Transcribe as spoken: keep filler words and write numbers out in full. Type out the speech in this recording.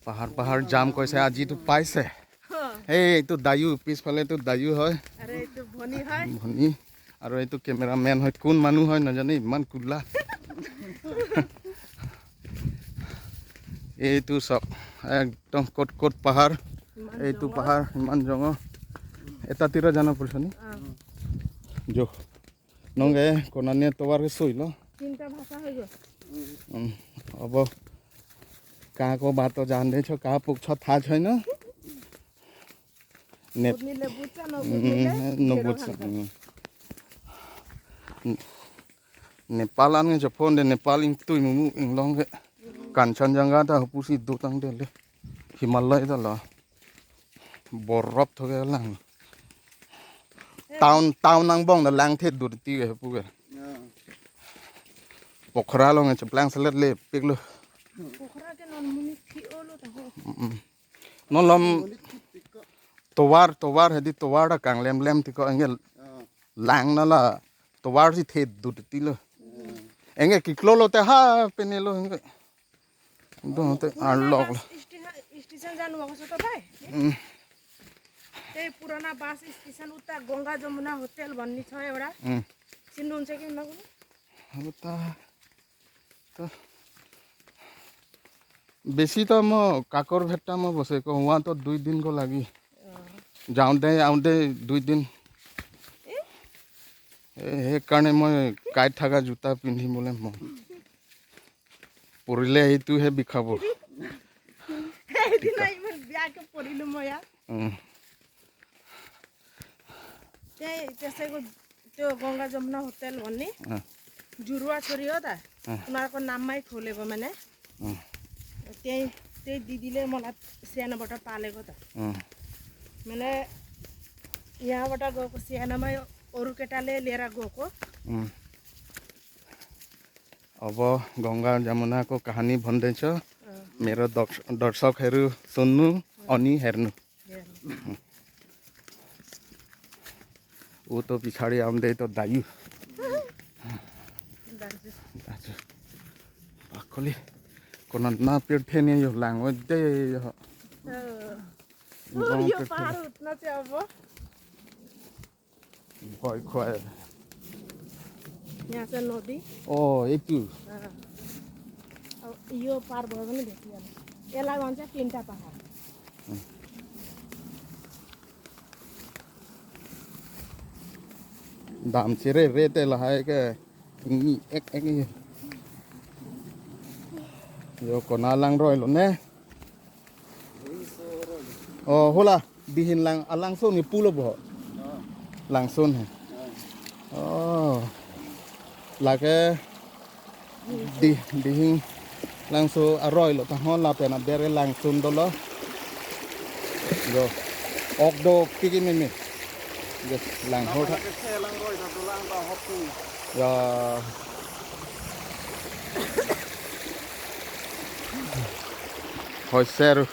পাহাৰ পাহাৰ জাম কৈছে, আজিতো পাইছে। হ। এই এইটো দায়ু, পিছফালে এইটো দায়ু হয়। আৰে এইটো ভনী হয়। ভনী। আৰু এইটো কেমেৰামেন হয়, কোন মানুহ হয় নাজানে, ইমান কোলা। এইটো চাওক, একদম ক'ত ক'ত পাহাৰ। ইমান এইটো জংঘল। পাহাৰ ইমান জংঘল। এটা তিৰা জানা পৰিছে নি? অ। Jo. Nonke konane tovar ke soi lo. তিনটা ভাষা হৈ গ'ল। উম, হ'ব। কাকো বাত তো জান দে ছ, কা পুক ছ থা ছয় ন। Nep- বুট নিলে বুট চা, ন বুট উম, নিলে ন বুট চা, উম। Nepal an ke phone de, Nepal ingtui mumu inglong ke. Kanchenjunga ta pusi dotang de le. Himalaya ta lo. Borop thoke lang. Town, town angbong na lang the dur ti ke pu ke. Ya. Pokhara along cheplang selet le pik lo. Pokhara ke non monit phi-o lo ta ho. Mm-mm. Non lom tovar, tovar hedi tovar da kanglemlem ti ko ange. Ya. Lang na la tovar si the dur ti lo. Ya. Ange kiklo lo te ha pene lo ange. Dong te arlok lo. Station, station jan wang soto bai. Hmm. Te purana bus station uta Ganga Jamuna Hotel bonni choi ora. Hmm. Sindun se kin magun. Uta to besi to mo Kakorphet ta mo bose ko, huwa to dui din ko lagi. অ। যাওঁতে আহোঁতে দুই দিন। এ? এ, সেইকাৰণে মই কাইত থকা জোতা পিন্ধিবলৈ মন। পৰিলে এইটোহে বিষাব। সেইদিনা ইমান বেয়াকে পৰিলো মই ইয়াত। উম। Te, te se ko, to Ganga Jamuna Hotel bonni. উম। জুৰুৱা চৰি অ তা। উম। তোমালোকৰ নাম মাই থ'লে গো মানে। উম। Te, te di dile mola siana bata pale ko ta. Um. Mane, yaha bata go ko siana mai oru ketale lera go ko. Um. Abo Ganga Jamuna ko kahani bhonde cho. O. Mero dors-, dorsok heru sunnu, oni hernu. Lera. Uto pichari amde to dayu. Dayu. Dayu. Pakoli. Konat na pirthe ne yo lang ode yo. O. Long yo pirthe. পাৰ উঠনা চাব। ভয় খুৱাই। यहाँ से नदी। অ, এইটো। हाँ। और यो पार भयो भने भेटिहाल्यो। यसलाई भन्छ तिनटा पहाड। Dam chere re te lahai ke. Ni ek ek ni. Yo kona lang roi lo ne. Oh, hola, dihin lang, alangsun ni pulo bo. Langsun he. Oh. Lake di, dihin langso aroi lo ta ho lapen aber langsun dolo. Yo. Ok do piki mimi. Yes, lang ho tha. Ya. Hoi seru.